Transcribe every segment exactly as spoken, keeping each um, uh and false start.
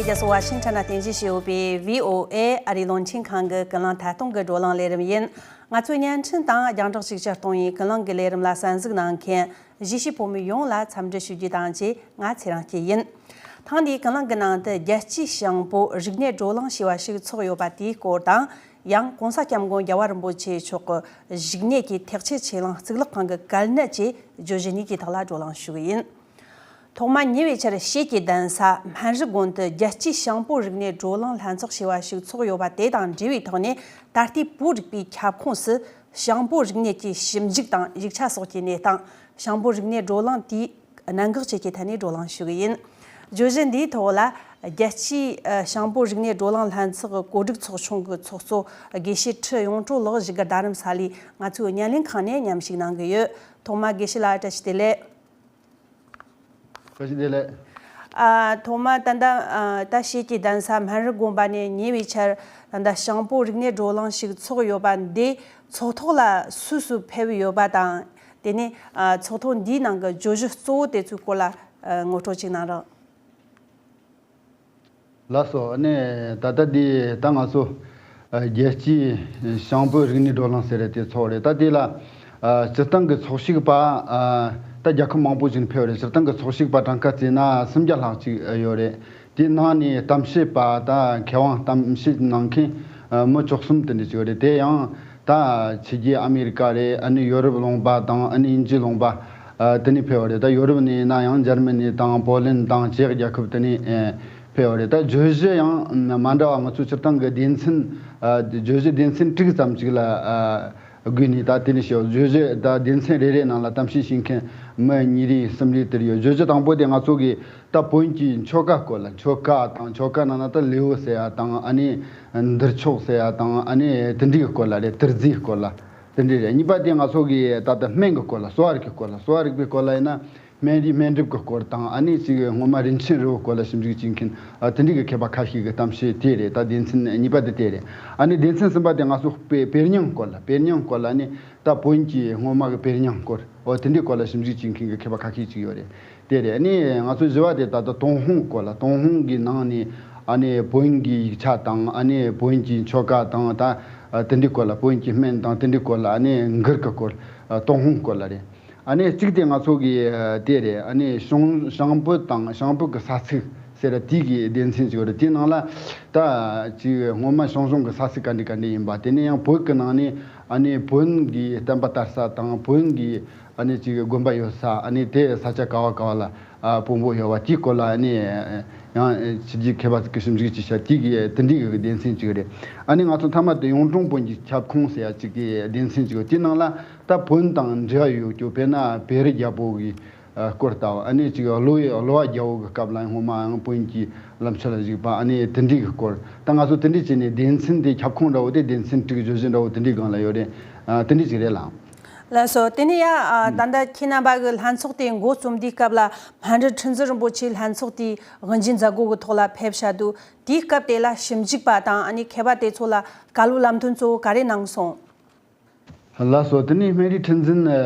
རྒྱལ་ས་ཝ་ཤིང་ཊོན་ན་རྟེན་གཞི་བྱས་ཡོད་པའི་བྷི་ཨོ་ཨེ་ཨ་རིའི་རླུང་འཕྲིན་ཁང་གི་ཀུན་གླེང་ཐད་གཏོང་གི་བགྲོ་གླེང་ལས་རིམ་ཡིན། ང་ཚོའི་བརྙན་འཕྲིན་དང་རྒྱང་བསྒྲགས་ཅིག་ཅར་གཏོང་བའི་ཀུན་གླེང་གི་ལས་རིམ་ལ་གསན་གཟིགས་གནང་མཁན་གཞིས་བྱེས་བོད་མི་ཡོངས་ལ་འཚམས་འདྲི་ཞུ་རྒྱུ་དང་བཅས། ང་ཚེ་རིང་སྐྱིད་ཡིན། ཐེངས་འདིའི་ཀུན་གླེང་གི་ནང་དུ་རྒྱལ་སྤྱིའི་ཞང་པོ་རིག་གནས་བགྲོ་གླེང་ཞེས་པ་ཞིག་ཚོགས་ཡོད་པ་དེའི་སྐོར་དང་། ཡང་༸གོང་ས་༸སྐྱབས་མགོན་རྒྱལ་བ་རིན་པོ་ཆེ་མཆོག་གི་བཞུགས་གནས་ཀྱི་ཐེག་ཆེན་ཆོས་གླིང་གཙུག་ལག་ཁང་གི་གལ་གནད་བཅས་བརྗོད་གཞི་གཉིས་ཀྱི་ཐོག་ལ་བགྲོ་གླེང་ཞུ་གི་ཡིན། ཐོག་མར་ཉེ་བའི་ཆར་བྱེས་ཀྱི་གདན་ས་སྨན་རི་དགོན་དུ་རྒྱལ་སྤྱིའི་ཞང་པོ་རིག་གནས་བགྲོ་གླེང་ལྷན་ཚོགས་ཞེས་པ་ཞིག་ཚོགས་ཡོད་པ་དེ་དང་འབྲེལ་བའི་ཐོག་ནས། ད་ལྟའི་བོད་རིག་པའི་ཁྱབ་ཁོངས་སུ་ཞང་པོ་རིག་གནས་ཀྱི་ཞིབ་འཇུག་དང་ཡིག་ཆ་སོགས་ཀྱི་གནས་སྟངས། ཞང་པོ་རིག་གནས་བགྲོ་གླེང་དེའི་གནད་འགག་བཅས་ཀྱི་ཐད་ནས་བགྲོ་གླེང་ཞུ་གི་ཡིན། བརྗོད་གཞི་འདིའི་ཐོག་ལ་རྒྱལ་སྤྱིའི་ཞང་པོ་རིག་གནས་བགྲོ་གླེང་ལྷན་ཚོགས་གོ་སྒྲིག་ཚོགས་ཆུང་གི་ཚོགས་གཙོ་དགེ་བཤེས་ཁྲི་ཡོངས་གྲོལ་ལགས་བཞུགས་སྒར་རྡ་རམ་ས་ལའི་ང་ཚོའི་བརྙན་ལེན་ཁང་ནས་མཉམ་ཞུགས་གནང་གི་ཡོད། ཐོག་མར་དགེ་བཤེས་ལགས་བཀྲ་ཤིས་བདེ་ལེགས། བཀྲ་ཤིས་བདེ་ལེགས། ཨ། ཐོག་མར་ད་ལྟ་ཨ། ད་བྱེས་ཀྱི་གདན་ས་སྨན་རི་དགོན་པ་ནས་ཉེ་བའི་ཆར་ད་ལྟ་ཞང་པོ་རིག་གནས་བགྲོ་གླེང་ཞིག་ཚོགས་ཡོད་པ་འདི་ཚོགས་ཐོག་ལ་སུ་སུ་ཕེབས་ཡོད་པ་དང་། དེ་ནས་ཨ། ཚོགས་ཐོག་འདིའི་ནང་གི་བརྗོད་གཞི་གཙོ་བོ་དེ་ཚོའི་སྐོར་ལ་ཨ། ངོ་སྤྲོད་ཅིག་གནང་རོགས། ལགས་སོ། ཨ་ནི་ད་ལྟ་འདི་ད་ང་ཚོ་ཨ། རྒྱལ་སྤྱིའི་ཞང་པོ་རིག་གནས་བགྲོ་གླེང་ཟེར་རེད། དེ་ཚོགས་རེད། ད་དེ་ལ་ཨ། སྤྱིར་བཏང་གི་ཚོགས་ཞུགས་པ་ཨ། ད་རྒྱལ་ཁབ་མང་པོ་ཞིག་ནས་ཕེབས་རེད། སྤྱིར་བཏང་གི་ཚོགས་ཞུགས་པ་གྲངས་ཀ་བརྩིས་ན་སུམ་བརྒྱ་ལྷག་ཅིག་ཡོད་རེད། དེའི་ནང་ནས་གཏམ་བཤད་པ་དང་མཁས་དབང་གཏམ་བཤད་གནང་མཁན་ཨ། མི་བཅུ་གསུམ་དེ་འདྲ་ཅིག་ཡོད་རེད། དེ་ཡང་ད་ཕྱི་རྒྱལ་ཨ་མེ་རི་ཀ་རེད། ཨ་ནི་ཡོ་རོབ་ལུང་པ་དང་ཨ་ནི་དབྱིན་ཇི་ལུང་པ་ཨ། དེ་ནས་ཕེབས་པ་རེད། ད་ཡོ་རོབ་ནས་ཡིན་ན་ཡང་འཇར་མ་ནི་དང་པོ་ལན་དང་ཅེཀ་རྒྱལ་ཁབ་དེ་ནས་ཨ། ཕེབས་པ་རེད། ད་བརྗོད་གཞི་ཡང་མ་འདྲ་བ། ང་ཚོ་སྤྱིར་བཏང་གི་སྡེ་ཚན་ཨ། བརྗོད་གཞི་སྡེ་ཚན་དྲུག་ཙམ་ཅིག་ལ་ཨ། བགོས་ནས་ད་དེ་ནས་བཤད། བརྗོད་གཞི་ད་སྡེ་ཚན་རེ་རེའི་ནང་ལ་གཏམ་བཤད་བྱེད་མཁན་མི་གཉིས་རེ་གསུམ་རེ་དེར་ཡོད། བརྗོད་གཞི་དང་པོ་དེ་ང་ཚོ་གི་ད་བོན་གྱི་ཆོ་ག་སྐོར་ལ། ཆོ་ག་དང་། ཆོ་ག་ནང་ན་ད་ལེའུ་ཟེར་ཡ་དང་། ཨ་ནི་འདུལ་ཆོག་ཟེར་ཡ་དང་། ཨ་ནི་དེ་འདྲའི་གི་སྐོར་ལ་རེད། དུར་རྫས་སྐོར་ལ་དེ་འདྲའི་རེད། གཉིས་པ་དེ་ང་ཚོ་གི་ད་ལྟ་སྨན་གྱི་སྐོར་ལ། གསོ་བ་རིག་གི་སྐོར་ལ། གསོ་བ་རིག་པའི་སྐོར་ལ་ཡིན་ན་སྨན་རིགས་སྨན་གྲུབ་ཀྱི་སྐོར་དང་། ཨ་ནི་ཅིག་སྔོན་མ་རིན་ཆེན་རིལ་བུའི་སྐོར་ལ་ཞིབ་འཇུག་བྱེད་མཁན་ཨ། དེ་འདྲའི་གི་མཁས་པ་ཁ་ཤས་ཀྱི་གཏམ་བཤད་དེ་རེད། ད་སྡེ་ཚན་གཉིས་པ་དེ་དེ་རེད། ཨ་ནི་སྡེ་ཚན་གསུམ་པ་དེ་ང་ཚོ་དཔེ་དཔེ་རྙིང་སྐོར་ལ། དཔེ་རྙིང་སྐོར་ལ་ནི་ད་བོན་གྱི་སྔོན་མ་གི་དཔེ་རྙིང་སྐོར་འོ་དེ་འདྲའི་སྐོར་ལ་ཞིབ་འཇུག་བྱེད་མཁན་གྱི་མཁས་པ་ཁ་ཤས་ཅིག་ཡོད་རེད། དེ་རེད། ཨ་ནི་ང་ཚོ་བཞི་བ་དེ་ད་ལྟ་ཏུན་ཧོང་སྐོར་ལ། ཏུན་ཧོང་གི་ནང་ནས་ཨ་ནི་བོན་གྱི་ཡིག་ཆ་དང་། ཨ་ནི་བོན་གྱི་ཆོ་ག་དང་། ད་དེ་འདྲའི་སྐོར་ལ། བོན་གྱི་སྨན་དང་དེ་འདྲའི་སྐོར་ལ། ཨ་ནི་གུར་གྱི་སྐོར་ཏུན་ཧོང་སྐོར་ལ་རེད། ཨ་ནི་གཅིག་དེ་ང་ཚོ་གི་དེ་རེད། ཨ་ནི་ཞང་ཞང་བོད་དང་ཞང་བོད་ཀྱི་ས་ཚིགས་ཟེར་དེ་གི་སྡེ་ཚན་ཅིག་ཡོད་རེད། དེའི་ནང་ལ་ད་ཅིག་སྔོན་མ་ཞང་ཞུང་གི་ས་ཚིགས་ག་འདྲ་ག་འདྲ་ཡིན་པ། དེ་ནས་ཡང་བོད་ཀྱི་ནང་ནས་ཨ་ནི་བོན་གྱི་བསྟན་པ་དར་ས་དང་། བོན་གྱི་ཨ་ནི་ཅིག་དགོན་པ་ཡོད་ས། ཨ་ནི་དེ་ས་ཆ་ག་བ་ག་བ་ལ་ཨ་བོན་པོ་ཡོད་པ་དེའི་སྐོར་ལ། ཨ་ནི་ཡང་ཕྱི་རྒྱལ་མཁས་པ་ཚོ་གི་ཞིབ་འཇུག་ཅིག་བྱས། དེ་གི་དེ་འདྲའི་གི་སྡེ་ཚན་ཅིག་རེད། ཨ་ནི་ང་ཚོ་མཐའ་མ་དེ་གཡུང་དྲུང་བོན་གྱི་ཁྱབ་ཁོངས་ཟེར་ཡ་ཅིག་གི་སྡེ་ཚན་ཅིག་ཡོད། དེའི་ནང་ལ་ད་བོན་དང་འབྲེལ་བ་ཡོད་རྒྱུ། དཔེར་ན་བེ་རི་རྒྱལ་པོ་གི་ཨ་སྐོར་ལྟ་བུ། ཨ་ནི་ཅིག་གླུ་གླུ་བ་རྒྱལ་པོ་གི་སྐབས་ལ་སྔོན་མའང་བོན་གྱི་ལམ་ཆེན་ལ་ཞུགས་པ། ཨ་ནི་དེ་འདྲའི་གི་སྐོར། ད་ང་ཚོ་དེ་འདྲའི་བྱས་ནས་སྡེ་ཚན་དེ་ཁྱབ་ཁོངས་འདྲ་བོ་དེ། སྡེ་ཚན་དྲུག་བརྗོད་གཞི་འདྲ་བོ་དེ་འདྲའི་སྒང་ལ་ཡོད་རེད། ཨ་དེ་འདྲའི་ཅིག་རེད་ལགས། ལགས་སོ། དེ་ནས་ཡ་ཨ་ད་ལྟ་ཁྱེད་རྣམ་པ་གི་ལྷན་ཚོགས་དེ་འགོ་རྩོམ་དུས་སྐབས་ལ་མཁན་རིན་ཁྲི་འཛིན་རིན་པོ་ཆེ་ལྷན་ཚོགས་དེའི་དབུ་འབྱེད་མཛད་སྒོ་གི་ཐོག་ལ་ཕེབས་བཞག་འདུག་དེའི་སྐབས་དེ་ལ་ཞིབ་འཇུག་པ་དང་། ཨ་ནི་མཁས་པ་དེ་ཚོ་ལ་བཀའ་སློབ་ལམ་སྟོན་གཙོ་བོ་ག་རེ་གནང་སོང་། ལགས་སོ། དེ་ནས་སྨན་རིའི་ཁྲི་འཛིན་ཨ་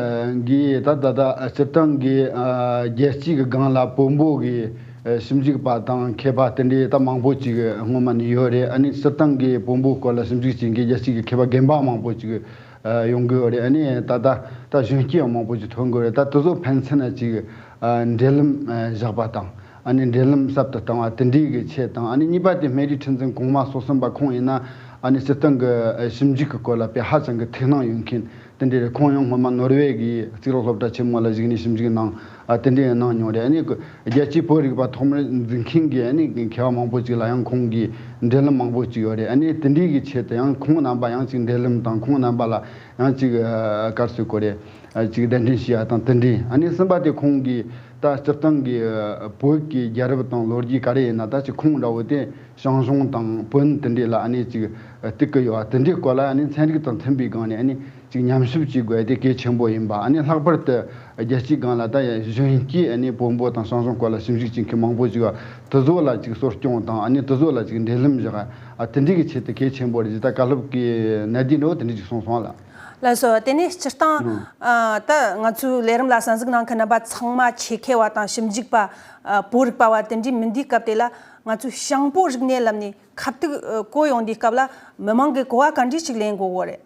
གིས་ད་ད་ལྟ་སྤྱིར་བཏང་གི་ཨ་རྒྱལ་སྤྱིའི་གི་སྒང་ལ་བོན་པོ་གི་ཨ་ཞིབ་འཇུག་པ་དང་མཁས་པ་དེ་འདྲའི་ད་མང་པོ་ཅིག་སྔོན་མ་ནས་ཡོད་རེད། ཨ་ནི་སྤྱིར་བཏང་གི་བོན་པོའི་སྐོར་ལ་ཞིབ་འཇུག་བྱེད་མཁན་རྒྱལ་སྤྱིའི་གི་མཁས་པ་རྒན་པ་མང་པོ་ཅིག་ཨ་ཡོང་གི་ཡོད་རེད། ཨ་ནི་ད་ལྟ་ད་གཞོན་སྐྱེས་མང་པོ་ཅིག་ཐོན་གི་ཡོད་རེད། ད་དེ་ཚོ་ཕན་ཚུན་ཅིག་ཨ་འབྲེལ་ལམ་ཨ་བཞག་པ་དང་། ཨ་ནི་འབྲེལ་ལམ་ཟབ་ཏུ་བཏང་བ་དེ་འདྲའི་གི་ཆེད་དང་། ཨ་ནི་གཉིས་པ་དེ་སྨན་རིའི་ཁྲི་འཛིན་གོང་མ་སོ་གསུམ་པ་ཁོང་ཡིན་ན་ཨ་ནི་སྤྱིར་བཏང་གི་ཨ་ཞིབ་འཇུག་གི་སྐོར་ལ་དཔེ་ཧ་ཅང་གི་ཐུགས་སྣང་ཡོད་མཁན་དེ་འདྲ་རེད། ཁོང་ཡང་སྔོན་མ་ནོར་ཝེ་གི་གཙུག་ལག་སློབ་གྲྭ་ཆེན་མོ་ལ་བཞུགས་ནས་ཞིབ་འཇུག་གནང་། ཨ་དེ་འདྲ་ཡང་གནང་མྱོང་རེད། ཨ་ནི་རྒྱལ་སྤྱིའི་བོད་རིག་པ་ཐོག་མར་འཛིན་མཁན་གྱི་ཨ་ནི་མཁས་པ་མང་པོ་ཅིག་ལ་ཡང་ཁོང་གིས་འབྲེལ་ལམ་མང་པོ་ཅིག་ཡོད་རེད། ཨ་ནི་དེ་འདྲའི་གི་ཆེད་དུ་ཡང་ཁོང་རྣམ་པ་ཡང་ཅིག་འབྲེལ་ལམ་དང་། ཁོང་རྣམ་པ་ལ་ཡང་ཅིག་ཨ་ག་རེ་ཟེར་དགོས་རེད། ཨ་ཅིག་གདན་འདྲེན་ཞུ་ཡ་དང་དེ་འདྲའི། ཨ་ནི་གསུམ་པ་དེ་ཁོང་གིས་ད་སྤྱིར་བཏང་གི་ཨ་བོད་ཀྱི་རྒྱལ་རབས་དང་ལོ་རྒྱུས་ག་རེ་ཡིན་ན། ད་ཅིག་ཁུངས་འདྲ་བོ་དེ་ཞང་ཞུང་དང་བོན་དེ་འདྲའི་ལ་ཨ་ནི་ཅིག་ཨ་གཏུག་གི་ཡོད་པ་དེ་འདྲའི་སྐོར་ལ། ཨ་ནི་ཚན་རིག་དང་མཐུན་པའི་སྒང་ནས་ཨ་ནི་ཅིག་ཉམས་ཞིབ་བྱེད་དགོས་དེ་གལ་ཆེན་པོ་ཡིན་པ། ཨ་ནི་ལྷག་པར་དུ་རྒྱལ་སྤྱིའི་སྒང་ལ་ད་གཞོན་སྐྱེས་ཨ་ནི་བོན་པོ་དང་ཞང་ཞུང་སྐོར་ལ་ཞིབ་འཇུག་བྱེད་མཁན་མང་པོ་ཅིག་ཡོད་པ་དེ་ཚོ་ལ་ཅིག་གསོ་སྐྱོང་དང་། ཨ་ནི་དེ་ཚོ་ལ་ཅིག་འབྲེལ་ལམ་བཞག་ཨ་དེ་འདྲའི་གི་ཆེད་དུ་གལ་ཆེན་པོ་རེད་ཅེས་ད་བཀའ་སློབ་ཀྱི་གནད་བསྡུས་འདྲ་བོ་དེ་འདྲ་ཅིག་གསུངས་སོང་ལ། ལགས་སོ། དེ་ནས་སྤྱིར་བཏང་། ཨ། ད་ང་ཚོའི་ལས་རིམ་ལ་གསན་གཟིགས་གནང་མཁན་རྣམ་པ་ཚང་མ་ཆེད་མཁས་པ་དང་ཞིབ་འཇུག་པ། ཨ། བོད་རིག་པ་བ་དེ་འདྲའི་མིན་དུས་སྐབས་དེ་ལ་ ང་ཚོའི་ཞང་བོད་རིག་གནས་ལབ་ནས་ཁ་ཐུག་ཨ་གོ་ཡོང་དུས་སྐབས་ལ་མི་མང་གིས་གོ་བ་ག་འདྲ་ཞིག་ལེན་དགོས་གོ་རེད།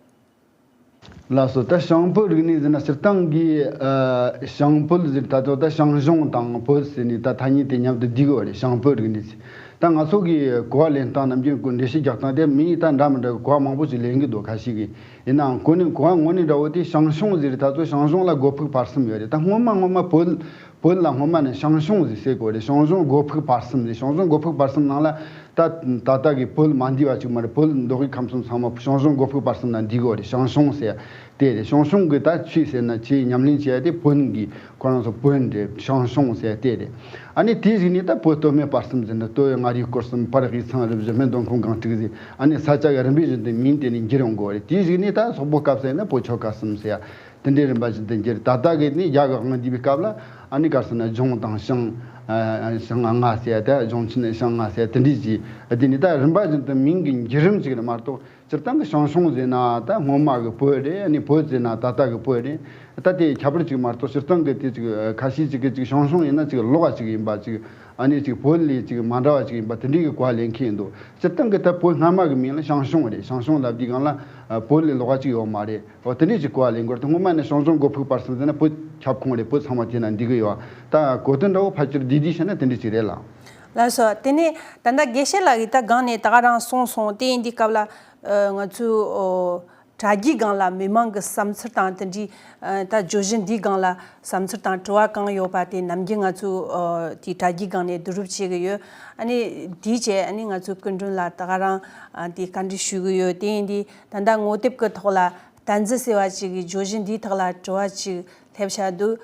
ལགས་སོ། ད་ཞང་བོད་རིག་གནས་ཟེར་ན་སྤྱིར་བཏང་གི་ཨ་ཞང་བོད་ཟེར་ད་ཚོ་ད་ཞང་ཞུང་དང་བོད་ཟེར་ནས་ད་ཐ་སྙད་དེ་མཉམ་དུ་བསྡུས་ཡོད་རེད། ཞང་བོད་རིག་གནས་ཟེར། ད་ང་ཚོ་གི་གོ་བ་ལེན་སྟངས་ནམ་རྒྱུན་གོ་འགྲེལ་བཤད་རྒྱག་སྟངས་དེ་མིས་ད་འདྲ་མི་འདྲ་གི་གོ་བ་མང་པོ་ཞིག་ལེན་གི་འདུག་ཁ་ཤས་ཀྱིས། ཡིན་ནའང་གོ་ནི་གོ་བ་དངོས་གནས་འདྲ་བོ་དེ་ཞང་ཞུང་ཟེར་ད་ཚོ་ཞང་ཞུང་ལ་སྒོ་ཕུག་བར་གསུམ་ཡོད་རེད། ད་སྔོན་མ་སྔོན་མ་བོད་བོད་ལ་སྔོན་མ་ནས་ཞང་ཞུང་ཟེར་ཟེར་གོ་རེད། ཞང་ཞུང་སྒོ་ཕུག་བར་གསུམ་ཟེར། ཞང་ཞུང་སྒོ་ཕུག་བར་གསུམ་ནང་ལ་ད་ད་ལྟ་གི་བོད་མ་འདུས་པ་ཅིག་མ་རེད། བོད་མདོ་དབུས་ཁམས་གསུམ་ཚང་མ་ཞང་ཞུང་སྒོ་ཕུག་བར་གསུམ་ན་འདུས་གོ་རེད། ཞང་ཞུང་ཟེར་དེ་རེད། ཞང་ཞུང་གི་ད་ཆོས་ཟེར་ན་ཆོས་ཉམས་ལེན་བྱེད་ཡ་དེ་བོན་གི་ཁོ་རང་ཚོ་བོན་རེད། ཞང་ཞུང་ཟེར་དེ་རེད། ཨ་ནི་དེའི་གཞུག་ནས་ད་བོད་སྟོད་སྨད་བར་གསུམ་ཟེར་ན་སྟོད་མངའ་རིས་སྐོར་གསུམ། བར་དབུས་གཙང་རུ་བཞི། སྨད་མདོ་ཁམས་སྒང་དྲུག་ཟེར། ཨ་ནི་ས་ཆ་གི་རིམ་པའི་བཞིན་དུ་མིང་དེ་ནས་འགྱུར་ཡོང་གོ་རེད། དེའི་གཞུག་ནས་ད་སོག་པོ་སྐབས་ཟེར་ན་བོད་ཆོལ་ཁ་གསུམ་ཟེར་ཡ། དེ་འདྲའི་རིམ་པ་བཞིན་དུ་འགྱུར། ད་ལྟ་གི་ནི་རྒྱ་གི་དབང་བསྡུས་པའི་སྐབས་ལ་ཨ་ནི་ག་རེ་ཟེར་ན་ལྗོངས་དང་ཞང་། ཨ་ཞང་ལྔ་ཟེར་ཡ་དེ། ལྗོངས་ཆེན་ཞང་ལྔ་ཟེར་ཡ་དེ་འདྲའི་ཅིག་དེ་ནི་ད་རིམ་པ་བཞིན་དུ་མིང་གི་འགྱུར་རིམ་ཅིག་རེད་མ་གཏོགས། སྤྱིར་བཏང་གི་ཞང་ཞུང་ཟེར་ན་ད་སྔོན་མ་གི་བོད་རེད། ཨ་ནི་བོད་ཟེར་ན་ད་ལྟ་གི་བོད་རེད། ད་དེ་ཁྱད་པར་ཅིག་མ་གཏོགས། སྤྱིར་བཏང་གི་དེ་ཅིག་ཁ་ཤས་ཅིག་གིས་ཅིག་ཞང་ཞུང་ཡིན་ན་ཅིག་ལོགས་ཀ་ཅིག་ཡིན་པ་ཅིག་ཨ་ནི་ཅིག་བོད་ལས་ཅིག་མ་འདྲ་བ་ཅིག་ཡིན་པ་དེ་འདྲའི་གི་གོ་བ་ལེན་མཁན་ཡིན་འདུག་སྤྱིར་བཏང་གི་ད་བོད་སྔ་མ་གི་མིང་ལ་ཞང་ཞུང་རེད། ཞང་ཞུང་ལབ་དུས་སྒང་ལ་བོད་ལས་ལོགས་ཀ་ཅིག་ཡོད་མ་རེད། འོ་དེ་འདྲས་ཅིག་གོ་བ་ལེན་དགོས་རེད། སྔོན་མ་ནས་ཞང་ཞུང་སྒོ་ཕུག་བར་གསུམ་ཟེར་ན་བོད་ཁྱབ་ཁོངས་རེད། བོད་ཚང་མ་དེ་ན་འདུས་གི་ཡོད། ད་གོ་དོན་འདྲ་བོ་ཕལ་ཆེར་འདི་འདྲས་བཤད་ན་དེ་འདྲས་ཅིག་རེད་ལ། ལགས་སོ། དེ་ནས་ད་ལྟ་དགེ་བཤེས་ལགས་ཀྱིས་ད་སྒང་ནས་ད་ག་རང་གསུངས་སོང་། དེ་ཡིན་དུས་སྐབས་ལ་ཨ་ང་ཚོའི་ཨོ་དྲ་རྒྱའི་སྒང་ལ་མི་མང་གི་བསམ་ཚུལ་དང་དེ་འདྲའི་ཨ་ད་བརྗོད་གཞི་འདིའི་སྒང་ལ་བསམ་ཚུལ་དང་དྲི་བ་གང་ཡོད་པ་དེ་ནམ་རྒྱུན་ང་ཚོས་ཨ་དེའི་དྲ་རྒྱའི་སྒང་ནས་བསྡུ་རུབ་བྱེད་གི་ཡོད། ཨ་ནི་དེའི་རྗེས་ཨ་ནི་ང་ཚོའི་སྐུ་མགྲོན་ལ་ད་ག་རང་ཨ་དེ་བཀའ་འདྲི་ཞུ་གི་ཡོད། དེ་ཡིན་དུས་ད་ལྟ་ངོ་དེབ་ཀྱི་ཐོག་ལ་བསྟན་འཛིན་ཟེར་བ་ཅིག་གིས་བརྗོད་གཞི་འདིའི་ཐོག་ལ་དྲི་བ་ཅིག་སླེབས་བཞག་འདུག་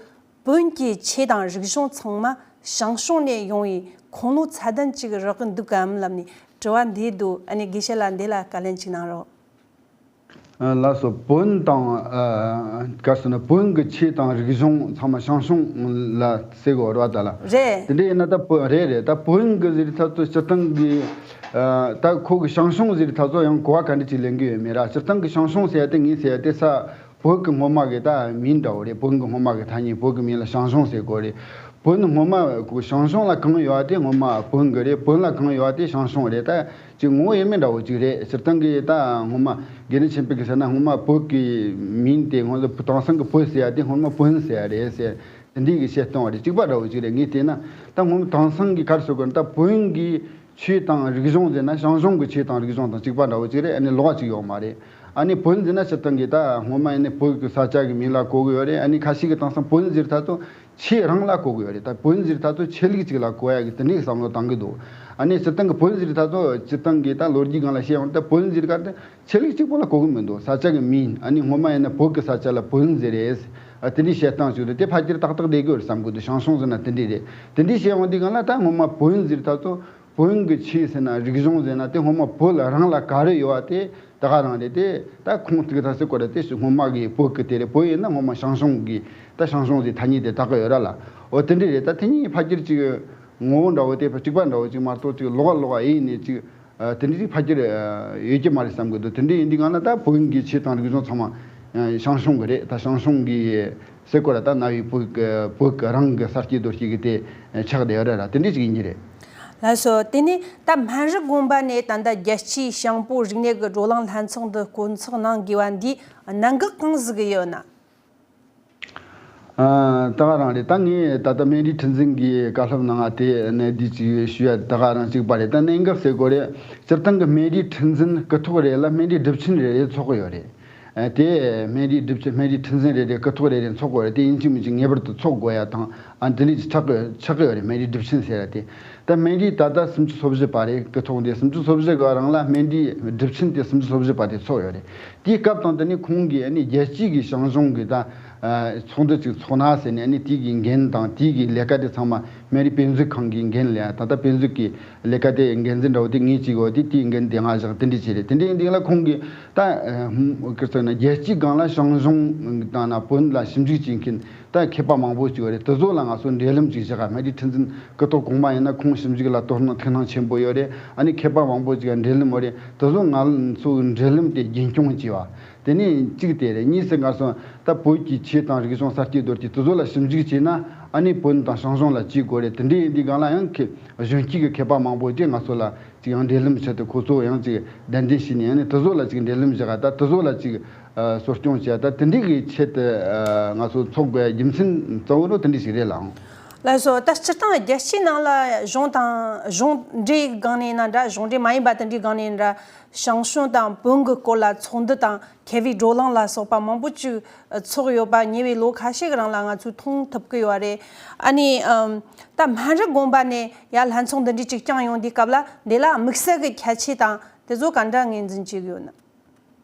བོན་གྱི་ཆོས་དང་རིག་གཞུང་ཚང་མ་ཞང་ཞུང་ནས་ཡོང་བའི་ཁུངས་ལུང་ཚད་ལྡན་ཅིག་རག་གི་འདུག་གམ་ལབ་ནས་དྲི་བ་འདི་འདུག་ཨ་ནི་དགེ་བཤེས་ལགས་འདི་ལ་བཀའ་ལན་ཅིག་གནང་རོགས། ཨ་ལགས་སོ། བོན་དང་ཨ་ག་རེ་ཟེར་ན་བོན་གྱི་ཆོས་དང་རིག་གཞུང་ཚང་མ་ཞང་ཞུང་ལ་ཟེར་དགོས་རེད་བ་ད་ལ། རེད། དེ་འདྲ་ཡིན་ན་ད་བོན་རེད་རེད། ད་བོན་གྱི་ཟེར་ད་ཚོ་སྤྱིར་བཏང་གི་ཨ་ད་ཁོ་གི་ཞང་ཞུང་ཟེར་ད་ཚོ་ཡང་གོ་བ་ག་འདྲ་ཅིག་ལེན་གི་ཡོད་མེད་ར། སྤྱིར་བཏང་གི་ཞང་ཞུང་ཟེར་ཡ་དེ་ངས་ཟེར་ཡ་དེ་ས་བོད་ཀྱི་སྔོན་མ་གི་ད་མིང་འདྲ་བོ་རེད། བོན་གྱི་སྔོན་མ་གི་ཐ་སྙད་བོད་ཀྱི་མིང་ལ་ཞང་ཞུང་ཟེར་གོ་རེད། བོན་སྔོན་མ་ཞང་ཞུང་ལ་གང་ཡོད་པ་དེ་སྔོན་མ་བོན་གྱི་རེད། བོན་ལ་གང་ཡོད་པ་དེ་ཞང་ཞུང་རེད། ད་ཅིག་ངོ་བོ་དབྱེར་མེད་འདྲ་བོ་ཅིག་རེད། སྤྱིར་བཏང་གི་ད་སྔོན་མ་དགེ་འདུན་ཆོས་འཕེལ་གྱིས་ཟེར་ན་སྔོན་མ་བོད་ཀྱི་མིང་དེ་སྔོན་ལ་དེང་སང་གི་བོད་ཟེར་ཡ་དེ་སྔོན་མ་བོན་ཟེར་ཡ་རེད་ཟེར། དེ་འདྲའི་གི་བཤད་སྟངས་རེད། གཅིག་པ་འདྲ་བོ་ཅིག་རེད། ངས་བལྟས་ན་ད་སྔོན་མ་དེང་སང་གི་ག་རེ་ཟེར་དགོས་ན་ད་བོན་གྱི་ཆོས་དང་རིག་གཞུང་ཟེར་ན་ཞང་ཞུང་གི་ཆོས་དང་རིག་གཞུང་དང་གཅིག་པ་འདྲ་བོ་ཅིག་རེད། ཨ་ནི་ལོགས་ཀ་ཅིག་ཡོད་མ་རེད། ཨ་ནི་བོན་ཟེར་ན་སྤྱིར་བཏང་གི་ད་སྔོན་མ་ཡིན་ན་བོད་ཀྱི་ས་ཆ་གི་མིང་ལ་གོ་གི་ཡོད་རེད། ཨ་ནི་ཁ་ཤས་ཀྱིས་དེང་སང་བོན་ཟེར་ད་ཚོ་ཆོས་རང་ལ་གོ་གི་ཡོད་རེད། ད་བོན་ཟེར་ད་ཚོ་ཆོས་ལུགས་ཅིག་ལ་གོ་ཡ་གི་དེ་འདྲའི་བསམ་བློ་བཏང་གི་འདུག་ཨ་ནི་སྤྱིར་བཏང་གི་བོན་ཟེར་ད་ཚོ་སྤྱིར་བཏང་གི་ད་ལོ་རྒྱུས་སྒང་ལ་བཤད་ཡོང་ད་བོན་ཟེར་ག་ད་ཆོས་ལུགས་གཅིག་པོ་ལ་གོ་གི་མི་འདུག་ས་ཆ་གི་མིང་། ཨ་ནི་སྔོན་མ་ཡིན་ན་བོད་ཀྱི་ས་ཆ་ལ་བོན་ཟེར་རེད། ཨ་དེ་འདྲའི་བཤད་སྟངས་ཅིག་རེད། དེ་ཕལ་ཆེར་ཏག་ཏག་བསྡད་ཀྱི་ཡོད་རེད་བསམ་གི་འདུག་ཞང་ཞུང་ཟེར་ན་དེ་འདྲས་རེད། དེ་འདྲས་བཤད་ཡོང་དུས་སྒང་ལ་ད་སྔོན་མ་བོན་ཟེར་ད་ཚོ་བོན་གྱི་ཆོས་ཟེར་ན་རིག་གཞུང་ཟེར་ན་དེ་སྔོན་མ་བོད་རང་ལ་ག་རེ་ཡོད་པ་དེ་ད་ག་རང་རེད། དེ་ད་ཁུངས་གཏུགས་ད་ཟེར་དགོས་རེད། དེ་སྔོན་མ་གི་བོད་ཀྱི་དེ་རེད། བོད་ཡིན་ན་སྔོན་མ་ཞང་ཞུང་གི་ད་ཞང་ཞུང་ཟེར་ཐ་སྙད་དེ་བཏགས་ཀྱི་ཡོད་ར་ལ། འོ་དེ་འདྲས་རེད། ད་དེ་གཉིས་ཕལ་ཆེར་ཅིག་ངོ་བོ་འདྲ་བོ་དེ་གཅིག་པ་འདྲ་བོ་ཅིག་མ་གཏོགས་ཅིག་ལོགས་ཀ་ལོགས་ཀ་ཡིན་ནས་ཅིག་ཨ་དེ་འདྲ་ཅིག་ཕལ་ཆེར་ཨ་ཡོད་ཀྱི་མ་རེད་བསམ་གི་འདུག་དེ་འདྲ་ཡིན་དུས་སྒང་ལ་ད་བོན་གྱི་ཆོས་དང་རིག་གཞུང་ཚང་མ་ཨ་ཞང་ཞུང་གི་རེད། ད་ཞང་ཞུང་གི་ཟེར་དགོས་ར། ད་གནའ་བོའི་བོད་ཀྱི་བོད་ཀྱི་རང་གི་ས་སྐྱེས་རྡོ་སྐྱེས་ཀྱི་དེ་ཆགས་བསྡད་ཡོད་རེད་ར། དེ་འདྲ་ཅིག་ཡིན་གྱི་རེད། ལགས་སོ། དེ་ནས་ད་སྨན་རི་དགོན་པ་ནས་ད་ལྟ་རྒྱལ་སྤྱིའི་ཞང་བོད་རིག་གནས་ཀྱི་བགྲོ་གླེང་ལྷན་ཚོགས་འདི་བསྐོང་ཚོགས་གནང་དགོས་པ་འདིས་གནད་འགག་གང་གཟིགས་ཀྱི་ཡོད་ན། ཨ་ད་ག་རང་རེད། ད་ངས་ད་ལྟ་སྨན་རིའི་ཁྲི་འཛིན་གྱི་བཀའ་སློབ་གནང་བ་དེ་གནད་བསྡུས་ཅིག་ཞུ་ཡ་ད་ག་རང་གཅིག་པ་རེད། ད་གནད་འགག་ཟེར་དགོས་རེད། སྤྱིར་བཏང་གི་སྨན་རིའི་ཁྲི་འཛིན་སྐུ་ཐོག་རེ་ལ་སྨན་རིའི་སྒྲུབ་ཆེན་རེ་རེ་ཚོགས་ཀྱི་ཡོད་རེད། ཨ་དེ་སྨན་རིའི་སྒྲུབ་ཆེན་སྨན་རིའི་ཁྲི་འཛིན་རེ་རེ་སྐུ་ཐོག་རེ་རེ་ཚོགས་དགོས་རེད། དེ་ཡིན་གཅིག་མིན་གཅིག་ངེས་པར་དུ་ཚོགས་དགོས་ཡ་དང་། ཨ་དེ་འདྲ་ཅིག་ཆགས་ཀྱི་ཆགས་ཀྱི་ཡོད་རེད། སྨན་རིའི་སྒྲུབ་ཆེན་ཟེར་ཡ་དེ། ད་སྨན་རིའི་ད་ལྟ་སུམ་ཅུ་སོ་བཞི་པ་རེད། སྐུ་ཐོག་འདི་སུམ་ཅུ་སོ་བཞི་གི་རིང་ལ་སྨན་རིའི་སྒྲུབ་ཆེན་དེ་སུམ་ཅུ་སོ་བཞི་པ་དེ་ཚོགས་ཡོད་རེད། དེའི་སྐབས་དང་དེ་ནས་ཁོང་གིས་ཨ་ནི་རྒྱལ་སྤྱིའི་གི་ཞང་ཞུང་གི་ད་ཚོགས་འདུ་ཅིག་ཚོགས་ན་ཟེར་ནས། ཨ་ནི་དེའི་གི་འགན་དང་དེའི་གི་ལས་ཀ་དེ་ཚང་མ་སྨན་རིའི་དཔེ་མཛོད་ཁང་གི་འགན་ལ། ད་ལྟ་དཔེ་མཛོད་ཀྱི་ལས་ཀ་དེ་འགན་འཛིན་འདྲ་བོ་དེ་ངས་བྱེད་དགོས་དེ། དེའི་འགན་དེ་ང་བཞག་དེ་འདྲ་བྱས་རེད། དེ་འདྲའི་འདི་ལ་ཁོང་གིས་ད་ཨ་ཧུམ་ཁིར་ཚོ་ན་རྒྱལ་སྤྱིའི་སྒང་ལ་ཞང་ཞུང་དང་ན་བོན་ལ་ཞིབ་འཇུག་བྱེད་མཁན་ད་མཁས་པ་མང་པོ་ཅིག་ཡོད་རེད། དེ་ཚོ་ལ་ང་ཚོ་འབྲེལ་ལམ་ཅིག་བཞག་ག་སྨན་རིའི་ཁྲི་འཛིན་སྐུ་ཐོག་གོང་མ་ཡིན་ན་ཁོང་ཞིབ་འཇུག་ལ་དོ་སྣང་ཐུགས་སྣང་ཆེན་པོ་ཡོད་རེད། ཨ་ནི་མཁས་པ་མང་པོ་ཅིག་འབྲེལ་ལམ་ཡོད་རེད། དེ་ཚོ་ང་ཚོ་འབྲེལ་ལམ་དེ་རྒྱུན་སྐྱོང་བྱས་པ། དེ་ནས་གཅིག་དེ་རེད། གཉིས་སུ་ང་ཚོ་ད་བོད་ཀྱི་ཆོས་དང་རིག་གཞུང་ས་སྐྱེས་རྡོ་སྐྱེས་དེ་ཚོ་ལ་ཞིབ་འཇུག་བྱས་ན། ཨ་ནི་བོན་དང་ཞང་ཞུང་ལ་བྱེད་དགོས་རེད། དེ་འདྲ་ཡིན་དུས་སྒང་ལ་ཡང་གི་གཞོན་སྐྱེས་ཀྱི་མཁས་པ་མང་པོ་ཅིག་ང་ཚོ་ལ་ཅིག་ཡང་འབྲེལ་ལམ་བྱས་ཏེ་ཁོ་ཚོ་ཡང་ཅིག་གདན་འདྲེན་བྱས་ནས། ཨ་ནི་དེ་ཚོ་ལ་ཅིག་འབྲེལ་ལམ་བཞག་ད་དེ་ཚོ་ལ་ཅིག་ཨ་གསོ་སྐྱོང་བྱས། ད་དེ་འདྲ་གི་ཆེད་དུ་ཨ་ང་ཚོ་ཚོགས་དགོས་རྒྱུ་མཚན་གཙོ་བོ་ནི་དེ་འདྲ་ཞིག་རེད་ལགས། ལགས་སོ། ད་སྤྱིར་བཏང་རྒྱལ་སྤྱིའི་ནང་ལ་གཞུང་དང་གཞུང་འབྲེལ་སྒང་ནས་ཡིན་ན་འདྲ། གཞུང་འབྲེལ་མ་ཡིན་པ་དེ་འདྲའི་སྒང་ནས་ཡིན་ན་འདྲ། ཞང་ཞུང་དང་བོན་གྱི་སྐོར་ལ་ཚོགས་འདུ་དང་མཁས་པའི་བགྲོ་གླེང་ལ་སོགས་པ་མང་པོ་ཅིག་ཚོགས་ཡོད་པ་ཉེ་བའི་ལོ་ཁ་ཤས་ཀྱི་རིང་ལ་ང་ཚོས་མཐོང་ཐུབ་ཀྱི་ཡོད་རེད། ཨ་ནི་ཨམ། ད་སྨན་རི་དགོན་པ་ནས་ཡར་ལྷན་ཚོགས་འདི་འདྲའི་ཅིག་བསྐྱངས་ཡོང་དུས་སྐབས་ལ་འདི་ལ་དམིགས་བསལ་གྱི་ཁྱད་ཆོས་དང་དེ་ཚོ་ག་འདྲ་ངོས་འཛིན་བྱེད་ཀྱི་ཡོད་ན།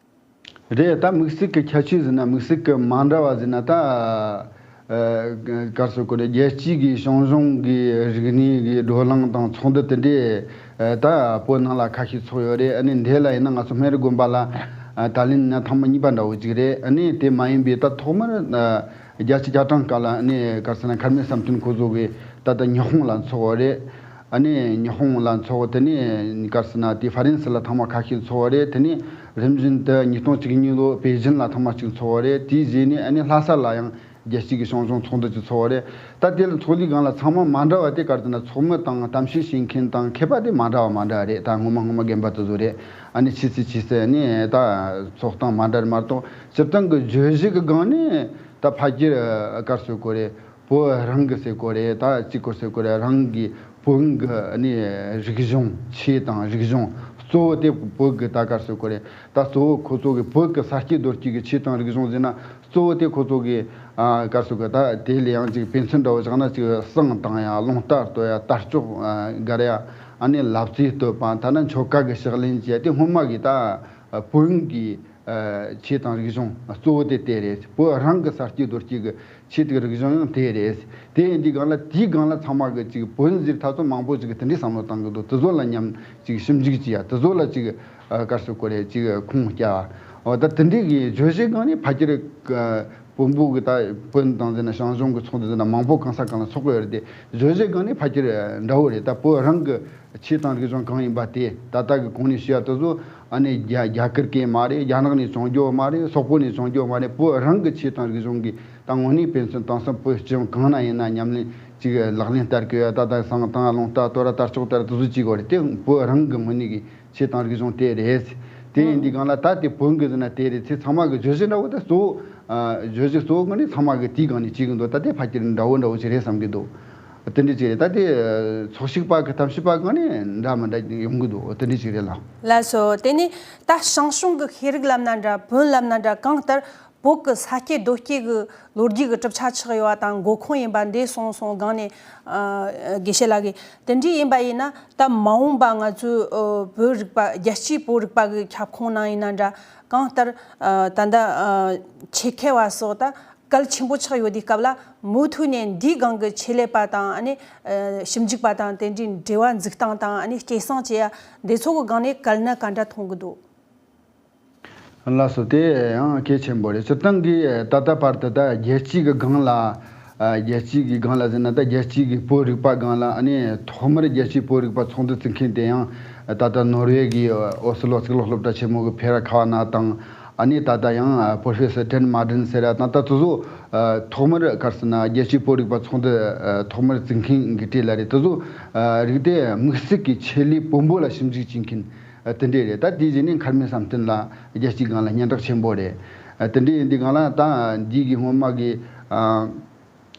རེད། ད་དམིགས་བསལ་གྱི་ཁྱད་ཆོས་ཟེར་ན། དམིགས་བསལ་གྱི་མ་འདྲ་བ་ཟེར་ན། ད་ཨ་ག་རེ་ཟེར་དགོས་རེད། རྒྱལ་སྤྱིའི་གི་ཞང་ཞུང་གི་རིག་གནས་ཀྱི་བགྲོ་གླེང་དང་ཚོགས་འདུ་དེ་འདྲའི་ཨ་ད་བོད་ནང་ལ་ཁ་ཤས་ཚོགས་ཡོད་རེད། ཨ་ནི་འདི་ལ་ཡིན་ན་ང་ཚོ་སྨན་རི་དགོན་པ་ལ་ཨ་ད་ལན་ན་ཐེངས་མ་གཉིས་པ་འདྲ་བོ་ཅིག་རེད། ཨ་ནི་དེ་མ་ཡིན་པའི་ད་ཐོག་མར་ཨ་བརྒྱད་ཅུ་གྱ་གྲངས་སྐབས་ལ་ཨ་ནི་ག་རེ་ཟེར་ན། མཁར་རྨེའུ་བསམ་གཏན་ཁོ་ཚོ་གི་ད་ལྟ་ཉི་ཧོང་ལ་ཚོགས་པ་རེད། ཨ་ནི་ཉི་ཧོང་ལ་ཚོགས། དེ་ནས་ག་རེ་ཟེར་ན། དེ་ཧྥ་རན་སི་ལ་ཐེངས་མ་ཁ་ཤས་ཚོགས་པ་རེད། དེ་ནས་རིམ་བཞིན་དུ་ཉིས་སྟོང་བཅུ་གཉིས་ལོ་པེ་ཅིན་ལ་ཐེངས་མ་གཅིག་ཚོགས་པ་རེད། དེའི་རྗེས་ནས་ཨ་ནི་ལྷ་ས་ལ་ཡང་རྒྱལ་སྤྱིའི་གི་ཞང་ཞུང་ཚོགས་འདུ་གཅིག་ཚོགས་པ་རེད། ད་དེ་ལ་ཚོགས་དུས་སྒང་ལ་ཚང་མ་མ་འདྲ་བ་དེ་ག་རེ་ཟེར་ན། ཚོགས་མི་དང་གཏམ་བཤད་བྱེད་མཁན་དང་མཁས་པ་དེ་མ་འདྲ་བ་མ་འདྲ་བ་རེད། ད་ངོ་མ་ངོ་མ་རྒན་པ་དེ་ཚོ་རེད། ཨ་ནི་ཆེ་ཚེ་ཆེ་ཚེ་ཨ་ནི་ད་ཚོགས་སྟངས་མ་འདྲ་རེད་མ་གཏོགས། སྤྱིར་བཏང་གི་བརྗོད་གཞི་གི་སྒང་ནས་ད་ཕལ་ཆེར་ག་རེ་ཟེར་དགོས་རེད། བོད་རང་གི་ཟེར་དགོས་རེད། ད་གཅིག་པོ་ཟེར་དགོས་རེད། རང་གི་བོན་གྱི་ཨ་ནི་རིག་གཞུང་། ཆོས་དང་རིག་གཞུང་གཙོ་བོ་དེ་བོད་ཀྱི་ད་ག་རེ་ཟེར་དགོས་རེད། ད་གཙོ་བོ་ཁོ་ཚོ་གི་བོད་ཀྱི་ས་སྐྱེས་རྡོ་སྐྱེས་ཀྱི་ཆོས་དང་རིག་གཞུང་ཟེར་ན། གཙོ་བོ་དེ་ཁོ་ཚོ་གི་ཨ་ག་རེ་ཟེར་དགོས། ད་དེ་ལ་ཡང་ཅིག་དཔེ་མཚོན་འདྲ་བོ་བཞག་ན། ཅིག་བསང་བཏང་ཡ། རླུང་རྟ་གཏོད་ཡ། དར་ལྕོག་ཨ་སྒར་ཡ། ཨ་ནི་ལབ་རྩེ་གཏོད་པ། ཐ་ན་ཆོ་ག་གི་ཕྱག་ལེན་བྱས་ཏེ་སྔོན་མ་གི་ད་བོན་གྱི་ཨ་ཆོས་དང་རིག་གཞུང་གཙོ་བོ་དེ་དེ་རེད། བོད་རང་གི་ས་སྐྱེས་རྡོ་སྐྱེས་ཀྱི་ཆོས་དང་རིག་གཞུང་ཡང་དེ་རེད། དེ་ཡིན་དུས་སྒང་ལ་དེའི་སྒང་ལ་ཚང་མ་གི་ཅིག་བོན་ཟེར་ཐག་ཚོད་མང་པོ་ཅིག་གིས་དེ་འདྲའི་བསམ་བློ་བཏང་གི་འདུག་དེ་ཚོ་ལ་མཉམ་ཅིག་ཞིབ་འཇུག་བྱེད་ཡ། དེ་ཚོ་ལ་ཅིག་ཨ་ག་རེ་ཟེར་དགོས་རེད། ཅིག་ཁུངས་སྐྱེལ་བ། འོ་ད་དེ་འདྲའི་གི་བརྗོད་གཞིའི་སྒང་ནས་ཕལ་ཆེར་ཨ་བོན་པོ་གི་ད་བོན་དང་ཟེར་ན། ཞང་ཞུང་གི་ཚོགས་འདུ་ཟེར་ན། མང་པོ་གང་ས་གང་ལ་ཚོགས་ཀྱི་ཡོད་རེད་དེ། བརྗོད་གཞིའི་སྒང་ནས་ཕལ་ཆེར་འདྲ་བོ་རེད། ད་བོད་རང་གི་ཆོས་དང་རིག་གཞུང་གང་ཡིན་པ་དེ། ད་ལྟ་གི་གོང་ནས་ཞུས་པ་དེ་ཚོ་ཨ་ནི་རྒྱ་རྒྱ་གར་སྐད་མ་རེད། རྒྱ་ནག་ནས་བྱུང་རྒྱུ་མ་རེད། སོག་པོ་ནས་བྱུང་རྒྱུ་མ་རེད། བོད་རང་གི་ཆོས་དང་རིག་གཞུང་གི། ད་དངོས་གནས་དཔེ་མཚོན། དེང་སང་བོད་སྤྱི་ཡོངས་གང་ན་ཡིན་ན་ཉམས་ལེན་ཅིག་ལག་ལེན་བསྟར་གི་ཡོད། ད་ད་བསང་བཏང་། རླུང་རྟ་གཏོད་ར། དར་ལྕོག་གཏོད་ར། དེ་ཚོ་བྱེད་དགོས་རེད། དེ་བོད་རང་གི་དངོས་གནས་ཀྱི་ཆོས་དང་རིག་གཞུང་དེ་རེད། དེ་ཡིན་དུས་སྒང་ལ་ད་དེ་བོན་གི་ཟེར་ན་དེ་རེད། ཚེ་ཚང་མ་གི་བརྗོད་གཞི་འདྲ་བོ་དེ་གཙོ་བོ་ཨ་བརྗོད་གཞི་གཙོ་བོ་ངོས་ནས་ཚང་མ་གི་དེའི་སྒང་ནས་བྱེད་གི་འདུག་ད་དེ་ཕལ་ཆེར་འདྲ་བོ་འདྲ་བོ་ཞིག་རེད་བསམ་གི་འདུག་དེ་འདྲ་ཅིག་རེད། ད་དེ་ཚོགས་ཞུགས་པ་གི་གཏམ་བཤད་པ་སྒང་ནས་འདྲ་མི་འདྲ་ཡོང་གི་འདུག་དེ་འདྲ་ཅིག་རེད་ལགས། ལགས་སོ། དེ་ནས་ད་ཞང་ཞུང་གི་ཤེས་རིག་ལབ་ན་འདྲ། བོན་ལབ་ན་འདྲ། གང་ལྟར་བོད་ཀྱི་ས་སྐྱེས་རྡོ་སྐྱེས་ཀྱི་ལོ་རྒྱུས་ཀྱི་གྲུབ་ཆ་ཆགས་ཡོད་པ་དང་། འགོ་ཁུངས་ཡིན་པ་འདས་སོང་སོང་སྒང་ནས། ཨ་དགེ་བཤེས་ལགས་ཀྱིས་དེ་འདྲ་ཡིན་པ་ཡིན་ན། ད་མ་འོངས་པ་ང་ཚོའི་ཨ་བོད་རིག་པ། རྒྱལ་སྤྱིའི་བོད་རིག་པ་གི་ཁྱབ་ཁོངས་ནང་ཡིན་ན་འདྲ། གང་ལྟར་ཨ་ད་ལྟ་ཨ་ཆེད་མཁས་པ་སོགས་ད་གལ་ཆེན་པོ་ཆགས་ཡོད་དུས་སྐབས་ལ། མུ་མཐུད་ནས་འདིའི་སྒང་གི་ཆེད་ལས་པ་དང་། ཨ་ནི་ཨ་ཞིབ་འཇུག་པ་དང་། དེ་འདྲའི་འབྲེལ་བ་འཛུགས་སྟངས་དང་། ཨ་ནི་སྐྱེད་སྲིང་བྱེད་ཡ་འདི་ཚོ་གི་སྒང་ནས་གལ་གནད་ག་འདྲ་མཐོང་གི་འདུག་ལགས་སོ། དེ་ཡང་གལ་ཆེན་པོ་རེད། སྤྱིར་བཏང་གི་ད་ལྟ་བར་དུ་ད་རྒྱལ་སྤྱིའི་གི་སྒང་ལ། ཨ་རྒྱལ་སྤྱིའི་གི་སྒང་ལ་ཟེར་ན། ད་རྒྱལ་སྤྱིའི་གི་བོད་རིག་པ་སྒང་ལ། ཨ་ནི་ཐོག་མར་རྒྱལ་སྤྱིའི་བོད་རིག་པ་ཚོགས་འདུ་བཙུགས་མཁན་དེ་ཡང་ད་ལྟ་ནོར་ཝེ་གི་ཨོ་སི་ལོ་གཙུག་ལག་སློབ་གྲྭ་ཆེན་མོ་གི་ཕེ་ར་ཁ་བ་ན་དང་། ཨ་ནི་ད་ལྟ་ཡང་ཨ་པོ་རོ་ཕེ་སར་ཊན་མར་ཏིན་ཟེར་ར་དང་། ད་དེ་ཚོ་ཨ་ཐོག་མར་ག་རེ་ཟེར་ན་རྒྱལ་སྤྱིའི་བོད་རིག་པ་ཚོགས་འདུ་ཨ་ཐོག་མར་བཙུགས་མཁན་གི་གྲས་ལ་རེད། དེ་ཚོ་ཨ་རིགས་དེ་དམིགས་བསལ་གྱི་ཆེད་ལས་བོན་པོ་ལ་ཞིབ་འཇུག་བྱེད་མཁན་ཨ་དེ་འདྲས་རེད། ད་དེའི་རྗེས་ནས་མཁར་རྨེའུ་བསམ་གཏན་ལགས་རྒྱལ་སྤྱིའི་སྒང་ལ་སྙན་གྲགས་ཆེན་པོ་རེད། ཨ་དེ་འདྲས་ཡིན་དུས་སྒང་ལ། ད་འདི་གི་སྔོན་མ་གི་ཨ་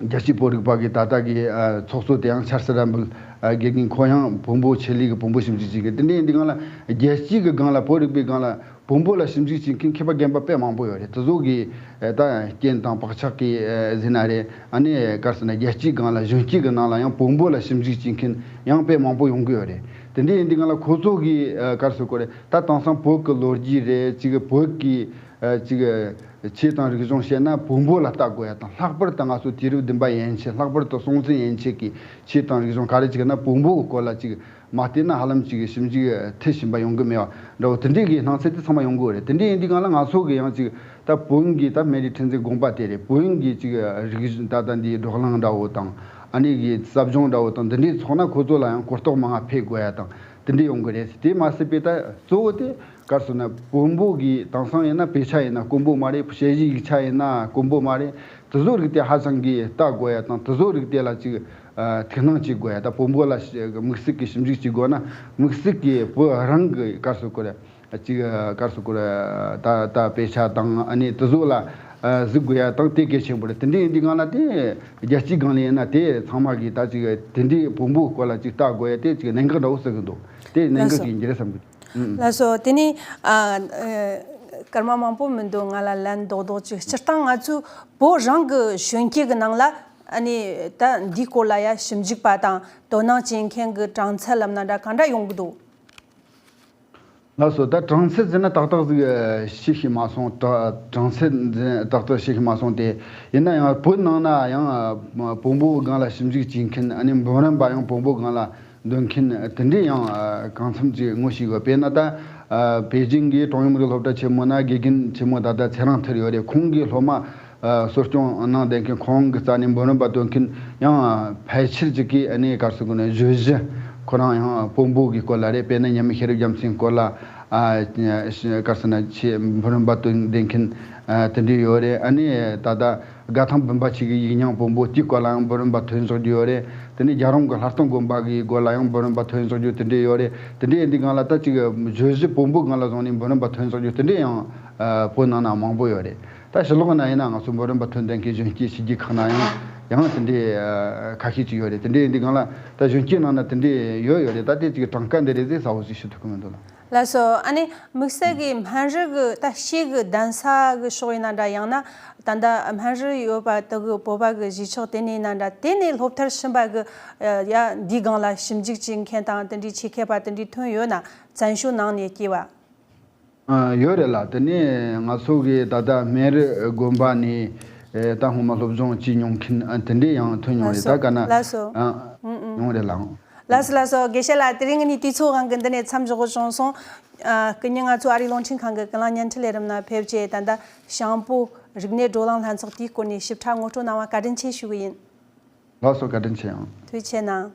རྒྱལ་སྤྱིའི་བོད་རིག་པ་གི་ད་ལྟ་གི་ཨ་ཚོགས་གཙོ་དེ་ཡང་ཆར་སི་རམ་བུལ་ཨ་དགེ་རྒན། ཁོ་ཡང་བོན་པོ་ཆེད་ལས་ཀྱི་བོན་པོ་ཞིབ་འཇུག་བྱེད་མཁན། དེ་འདྲས་ཡིན་དུས་སྒང་ལ་རྒྱལ་སྤྱིའི་གི་སྒང་ལ་བོད་རིག་པའི་སྒང་ལ་བོན་པོ་ལ་ཞིབ་འཇུག་བྱེད་མཁན་མཁས་པ་རྒན་པ་དཔེ་མང་པོ་ཡོད་རེད། དེ་ཚོ་གི་ཨ་ད་རྐྱེན་དང་བག་ཆགས་ཀྱིས་ཨ་ཟེར་ན་རེད། ཨ་ནི་ག་རེ་ཟེར་ན་རྒྱལ་སྤྱིའི་སྒང་ལ་གཞོན་སྐྱེས་ཀྱི་ནང་ལ་ཡང་བོན་པོ་ལ་ཞིབ་འཇུག་བྱེད་མཁན་ཡང་དཔེ་མང་པོ་ཡོང་གི་ཡོད་རེད། དེ་འདྲས་ཡིན་དུས་སྒང་ལ་ཁོ་ཚོ་གི་ཨ་ག་རེ་ཟེར་དགོས་རེད། ད་དེང་སང་བོད་ཀྱི་ལོ་རྒྱུས་རེད། ཅིག་བོད་ཀྱི་ཨ་ཅིག་ཆོས་དང་རིག་གཞུང་བཤད་ན་བོན་པོ་ལ་ལྟ་དགོས་ཡ་དང་། ལྷག་པར་དུ་ང་ཚོ་དུས་རབས་བདུན་པ་ཡན་ཆད། ལྷག་པར་དུ་སྲོང་བཙན་ཡན་ཆད་ཀྱི་ཆོས་དང་རིག་གཞུང་ག་རེ་བྱེད་ན་བོན་པོ་གི་སྐོར་ལ་ཅིག་མ་བལྟས་ན་ཧ་ལམ་ཅིག་ཞིབ་འཇུག་ཐེ་བྱིན་པ་ཡོང་གི་མེད་པ་འདྲ་བོ། དེ་འདྲའི་གི་སྣང་ཚུལ་དེ་ཚང་མ་ཡོང་གི་ཡོད་རེད། དེ་འདྲ་ཡིན་དུས་སྒང་ལ་ང་ཚོ་གི་ཡང་ཅིག་ད་བོན་གྱི་ད་སྨན་རིའི་ཁྲི་འཛིན་དགོངས་པ་དེ་རེད། བོན་གྱི་ཅིག་རིག་གཞུང་ད་ལྟ་འདིའི་བགྲོ་གླེང་འདྲ་བོ་དང་། ཨ་ནི་གི་ཟབ་སྦྱོང་འདྲ་བོ་དང་། འདི་འདྲའི་ཚོགས་ན་ཁོ་ཚོ་ལ་ཡང་གོ་རྟོགས་མང་ང་འཕེལ་དགོས་ཡ་དང་། དེ་འདྲ་ཡོང་གི་རེད། དེ་མ་ཟད་པའི་ད་གཙོ་བོ་དེ་ག་རེ་ཟེར་ན་བོན་པོ་གི་དེང་སང་ཡིན་ན་དཔེ་ཆ་ཡིན་ན་དཀོན་པོ་མ་རེད། དཔྱད་གཞིའི་ཡིག་ཆ་ཡིན་ན་དཀོན་པོ་མ་རེད། དེ་ཚོ་རིགས་དེ་ཧ་ཅང་གི་ལྟ་དགོས་ཡ་དང་། དེ་ཚོ་རིགས་དེ་ལ་ཅིག་ཨ་ཐུགས་སྣང་བྱེད་དགོས་ཡ་དང་། བོན་པོ་ལ་ཞི་དམིགས་བསལ་གྱི་ཞིབ་འཇུག་བྱེད་དགོས་ན། དམིགས་བསལ་གྱི་བོད་རང་གི་ག་རེ་ཟེར་དགོས་རེད། ཅིག་ག་རེ་ཟེར་དགོས་རེད། ད་ད་དཔེ་ཆ་དང་ཨ་ནི་དེ་ཚོ་ལ་ཨ་གཟིགས་དགོས་ཡ་དང་། དེ་གལ་ཆེན་པོ་རེད། དེ་འདྲ་ཡིན་དུས་སྒང་ལ་དེ་རྒྱལ་སྤྱིའི་སྒང་ལ་ཡིན་ན་དེ་ཚང་མ་གིས་ད་ཅིག་དེ་འདྲའི་བོན་པོའི་སྐོར་ལ་ཅིག་ལྟ་དགོས་ཡ་དེ་ཅིག་གནད་འགག་འདྲ་བོ་བརྩི་གི་འདུག་དེ་གནད་ལགས་འགག་སོ། ཅིག་ཡིན་གྱི་རེད་བསམ་གི། ཨུ། ལགས་སོ། དེ་ནས་ཨ་ཨ་སྐར་མ་མང་པོ་མི་འདུག་ང་ལ་ལན་རྡོག་རྡོག་ཅིག་སྤྱིར་བཏང་ང་ཚོའི་བོད་རང་གི་གཞོན་སྐྱེས་ཀྱི་ནང་ལ་ཨ་ནི་ད་འདིའི་སྐོར་ལ་ཡ་ཞིབ་འཇུག་པ་དང་དོ་སྣང་བྱེད་མཁན་གྱི་གྲངས་ཚད་ལབ་ན་འདྲ་ག་འདྲ་ཡོང་གི་འདུག་ལགས་སོ། ད་གྲངས་ཚད་ཟེར་ན་ཏག་ཏག་ཟིག་ཤེས་ཤེས་མ་སོང་། ད་གྲངས་ཚད་ཟེར་ཏག་ཏག་ཤེས་ཤེས་མ་སོང་སྟེ། ཡིན་ན་ཡང་བོད་ནང་ན་ཡང་བོན་པོའི་སྒང་ལ་ཞིབ་འཇུག་བྱེད་མཁན། ཨ་ནི་འབུམ་རམས་པ་ཡང་བོན་པོའི་སྒང་ལ་འདོན་མཁན་དེ་འདྲས་ཡང་གང་འཚམ་ཅིག་ངོ་ཤེས་ཡོད། དཔེར་ན་ད་པེ་ཅིང་གི་ཀྲུང་ཡོན་རིགས་སློབ་གྲྭ་ཆེན་མོ་ན་དགེ་རྒན་ཆེན་མོ་ད་ལྟ་ཚེ་རིང་ཐར་ཡོད་རེད། ཁོང་གི་སློབ་མ་གསོ་སྐྱོང་གནང་བསྡད་མཁན། ཁོང་གི་རྩ་ནས་འབུམ་རམས་པ་འདོན་མཁན་ཡང་ཕལ་ཆེར་ཅིག་གིས་ཨ་ནི་ག་རེ་ཟེར་དགོས་ན་བརྗོད་གཞི་ཁོ་རང་ཡང་བོན་པོ་གི་སྐོར་ལ་རེད། དཔེར་ན་མཉམ་མེད་ཤེས་རབ་རྒྱལ་མཚན་སྐོར་ལ། ཨ་ག་རེ་ཟེར་ན་ཆེ་འབུམ་རམས་པ་འདོན་བསྡད་མཁན་ཨ་དེ་འདྲས་ཡོད་རེད། ཨ་ནི་ད་ལྟ་དགའ་ཐང་འབུམ་པ་ཆེ་གི་ཡིག་རྙིང་བོན་པོ་དེའི་སྐོར་ལའང་འབུམ་རམས་པ་ཐོན་བཞག་རྒྱུ་ཡོད་རེད། དེ་ནས་རྒྱལ་རོང་གི་ལྷ་ལྟུང་དགོན་པ་གི་སྐོར་ལ་ཡང་འབུམ་རམས་པ་ཐོན་བཞག་རྒྱུ་དེ་འདྲས་ཡོད་རེད། དེ་འདྲས་ཡིན་དུས་སྒང་ལ་ད་ཅིག་བརྗོད་གཞི་བོན་པོའི་སྒང་ལ་བཟུང་ནས་འབུམ་རམས་པ་ཐོན་བཞག་རྒྱུ་དེ་འདྲས་ཡང་ཨ་བོད་ནང་ན་མང་པོ་ཡོད་རེད། ད་ཕྱི་ལོགས་ན་ཡིན་ན་ང་ཚོ་འབུམ་རམས་པ་ཐོན་བསྡད་མཁན་གཞོན་སྐྱེས་ཕྱི་རྒྱལ་ཁག་ན་ཡང་ཡང་དེ་འདྲས་ཨ་ཁ་ཤས་ཅིག་ཡོད་རེད། དེ་འདྲས་ཡིན་དུས་སྒང་ལ་ད་གཞོན་སྐྱེས་ནང་ན་དེ་འདྲས་ཡོད་ཡོད་རེད། ད་དེ་ཅིག་གྲངས་ཀ་འདི་རེད་ཟེར་གསལ་བོ་ཞིག་ཞུ་ཐུབ་ཀྱི་མི་འདུག་ལ། ལགས་སོ། ཨ་ནི་དམིགས་བསལ་གྱི་སྨན་རི་གི་ད་ཤེས་གི་གདན་ས་གི་ཕྱོགས་ཡིན་ན་འདྲ། ཡང་ན་ད་ལྟ་སྨན་རི་ཡོད་པ་དེ་གི་བོད་པ་གི་གཞིས་ཆགས་དེ་ནས་ཡིན་ན་འདྲ། དེ་ནས་སློབ་མཐར་ཕྱིན་པ་གི་ཡ་འདིའི་སྒང་ལ་ཞིབ་འཇུག་བྱེད་མཁན་དང་དེ་འདྲའི་ཆེད་མཁས་པ་དེ་འདྲའི་ཐོན་ཡོད་ན། བཙན་བྱོལ་ནང་ནས་སྐྱེས་པ། ཨ་ཡོད་རེད་ལ། དེ་ནས་ང་ཚོ་གི་ད་ལྟ་སྨན་རི་དགོན་པ་ནས་ཨེ་ད་སྔོན་མ་སློབ་སྦྱོང་བྱས་མྱོང་མཁན་ཨ་དེ་འདྲས་ཡང་ཐོན་མྱོང་རེད། ད་ག་ན་ལགས་སོ། ཨ་ཨུ་ཨུ། ཡོང་རེད་ལ། ལགས་སོ་ལགས་སོ། དགེ་བཤེས་ལགས། དེ་རིང་ངེད་གཉིས་དུས་ཚོད་དབང་གིས་འདི་ནས་མཚམས་འཇོག་དགོས་བྱུང་སོང་། ཨ་སྐུ་ཉིད་ང་ཚོའི་ཨ་རིའི་རླུང་འཕྲིན་ཁང་གི་ཀུན་གླེང་བརྙན་འཕྲིན་ལས་རིམ་ནང་ཕེབས་རྗེས་ད་ལྟ་ཞང་པོ་རིག་གནས་བགྲོ་གླེང་ལྷན་ཚོགས་དེའི་སྐོར་ནས་ཞིབ་ཕྲ་ངོ་སྤྲོད་གནང་བ་བཀའ་དྲིན་ཆེ་ཞུ་གི་ཡིན། ལགས་སོ། བཀའ་དྲིན་ཆེ་ཡང་། ཐུགས་རྗེ་ཆེ་གནང་།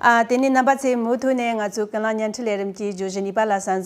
ཨ་དེ་ནས་རྣམ་པ་ཚོས་མུ་མཐུད་ནས་ང་ཚོའི་ཀུན་གླེང་བརྙན་འཕྲིན་ལས་རིམ་གྱི་བརྗོད་གཞི་གཉིས་པ་ལ་གསན།